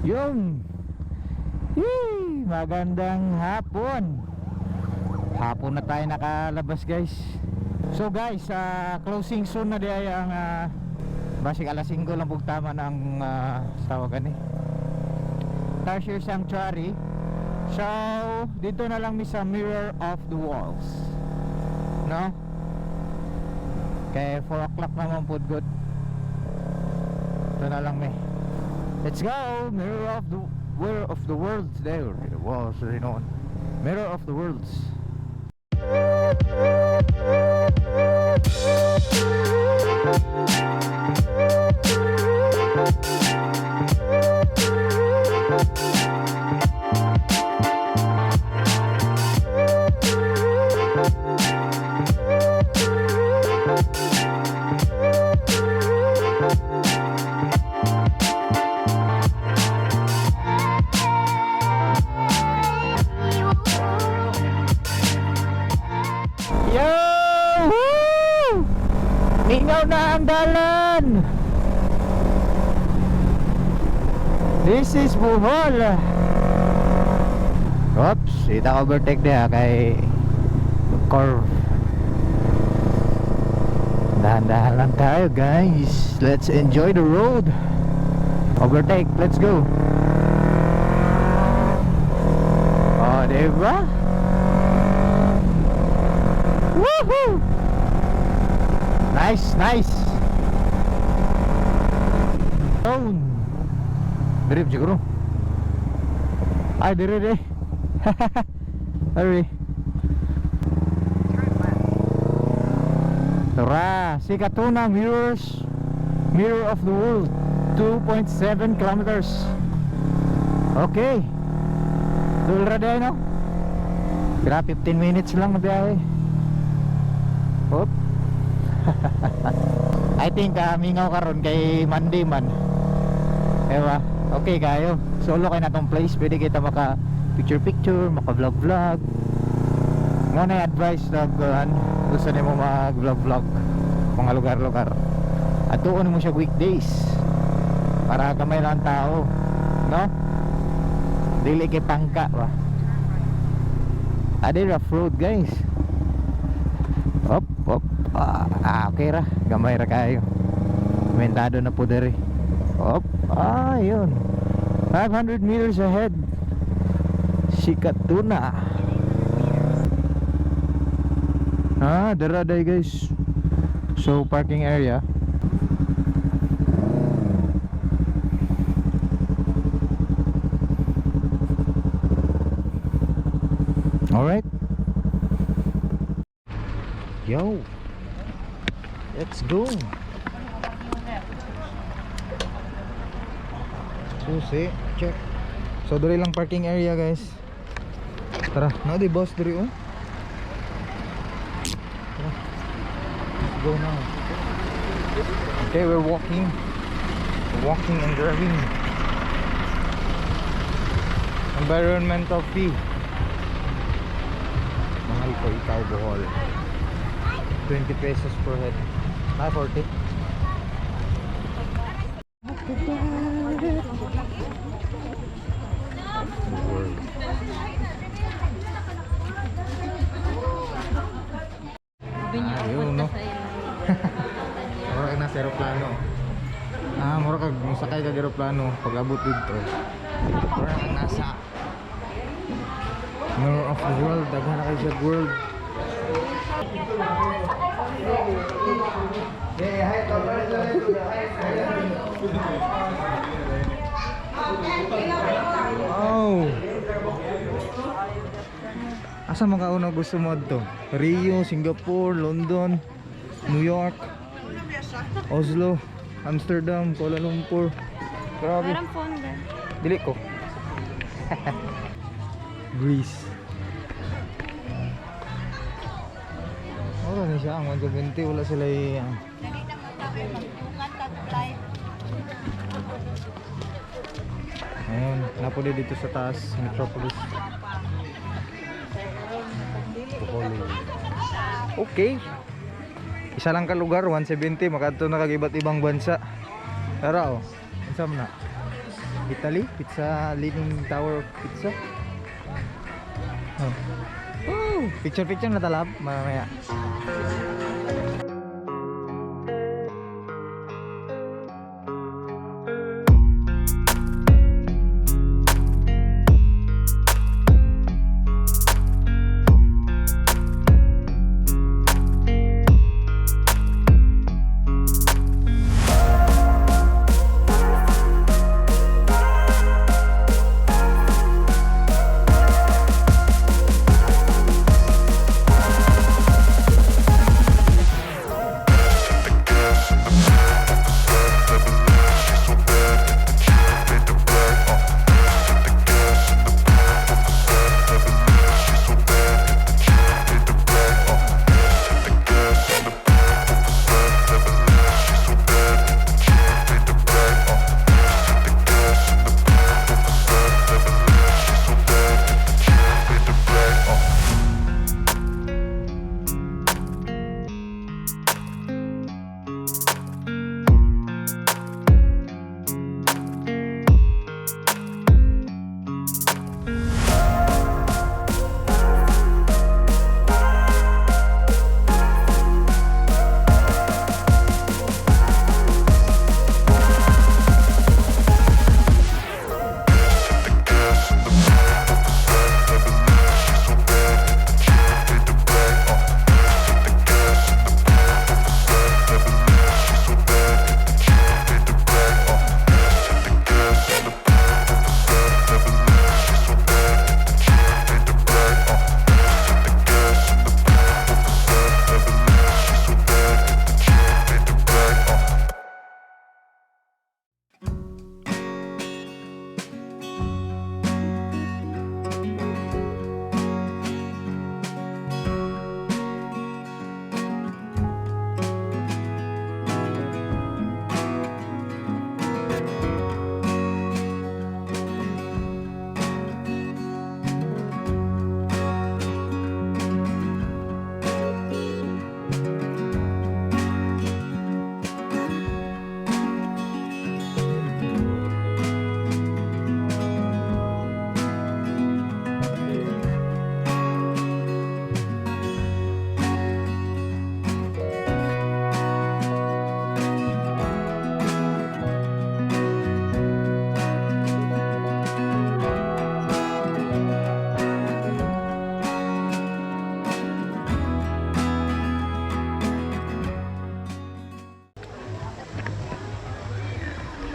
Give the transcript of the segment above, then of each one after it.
Yung. Yee, magandang hapon. Hapon na tayo nakalabas, guys. So guys, closing soon na di ay ang basig alas 5 lang pug tama ng tawagan eh, Tarsier Sanctuary. So, dito na lang mi sa Mirror of the Walls. No? Kay 4 o'clock naman pud good. Ito na lang mi. Let's go! Mirror of the Worlds there. The walls, you know. Mirror of the Worlds. Yo! Woo! Mingaw na ang dalan! This is Bohol! Oops, ita overtake niya kay curve. Dahan-dahan lang tayo, guys. Let's enjoy the road. Overtake, let's go. Oh, diba? Woohoo! Nice, nice. Down. Dire siguro. Ay, dire dire. Sorry. Turn left. Tara, Sikatuna Mirror of the World, 2.7 kilometers. Okay. Dulra din, no? Grabe, 15 minutes lang na biyahe. Hop. I think mingaw karon kay Monday man. Ewa, okay kayo. Solo kay natong place, pwede kita maka picture picture, maka vlog vlog. Mo na advice na kuan, gusto nimo mag vlog vlog mga lugar-lugar. Atuon mo siya weekdays para gamay lang ang tao, no? Dili kay pangka ba. Ade rough road, guys. Op, op. Ah, okay ra. Gamay ra kayo. Mentado na po diri. Op. Ah, yun. 500 meters ahead. Sikatuna. Ah, dara day, guys. So, parking area. Alright. Yo. Let's go. Susi, check. So diri lang parking area, guys. Tara, na di boss diri oh. Tara. Let's go now. Okay, we're walking. Walking and driving. Environmental fee. Mahal ko ikaw, Bohol. 20 pesos per head. Ah, 40. World. Ah, yun, no? Mura ka na sa aeroplano. Ah, mura kag musakay kag aeroplano pag abot dito. Mura kag nasa Mirror of the World, daghan na kayo sa world. Oh. Asa man ka una gusto mo adto? Rio, Singapore, London, New York, Oslo, Amsterdam, Kuala Lumpur. Grabe. Parang phone ba? Dili ko. Greece. Wala ni siya ang 170, wala sila Ayun, napuli dito sa taas, Metropolis. Bohol. Okay. Isa lang ka lugar, 170, makadto na kag iba't ibang bansa. Tara oh. Unsa man na? Italy, pizza, Leaning Tower of Pizza. Oh. Oh, picture picture na talab mamaya.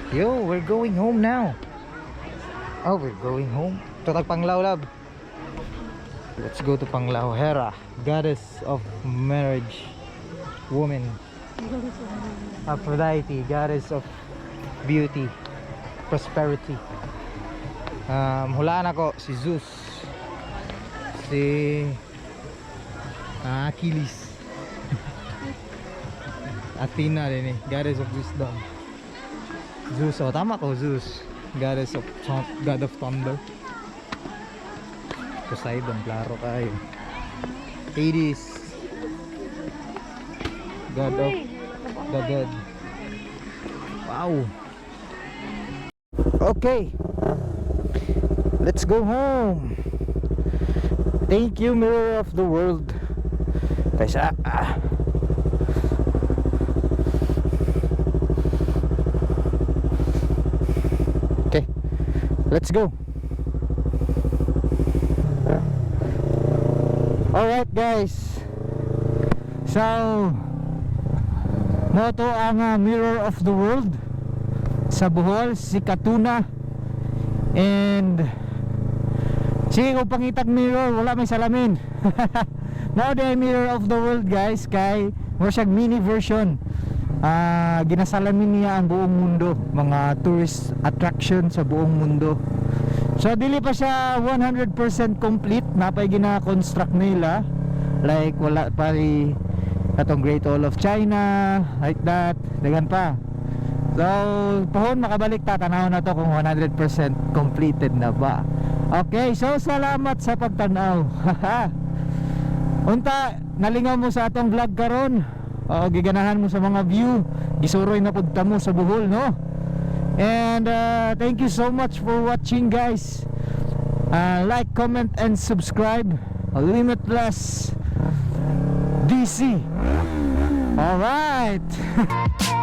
Yo, we're going home now. Oh, we're going home. Tatag Panglao, lab. Let's go to Panglao. Hera, goddess of marriage, woman. Aphrodite, goddess of beauty, prosperity. Hulaan ako si Zeus. Si Achilles. Athena din eh, goddess of wisdom. Zeus, oh, tama ko, Zeus. God of Thunder. Poseidon, klaro kayo. Hades. God of the dead. Wow. Okay. Let's go home. Thank you, Mirror of the World. Kaysa, ah. Okay. Let's go. Alright, guys. So, mao to ang Mirror of the World sa Bohol, Sikatuna. And sige, kung pangitag mirror, wala may salamin. Mao di Mirror of the World, guys, kay mo siya mini version. Ginasalamin niya ang buong mundo, mga tourist attraction sa buong mundo. So dili pa siya 100% complete, napay gina-construct nila. Like wala pa ri katong Great Wall of China, like that, daghan pa. So, pohon makabalik ta, tanaw na to kung 100% completed na ba. Okay, so salamat sa pagtanaw. Unta, nalingaw mo sa atong vlog karon. Oo, giganahan mo sa mga view. Gisuroy na pud ta mo sa Bohol, no? And thank you so much for watching, guys. Like, comment and subscribe. Limitless DC. All right.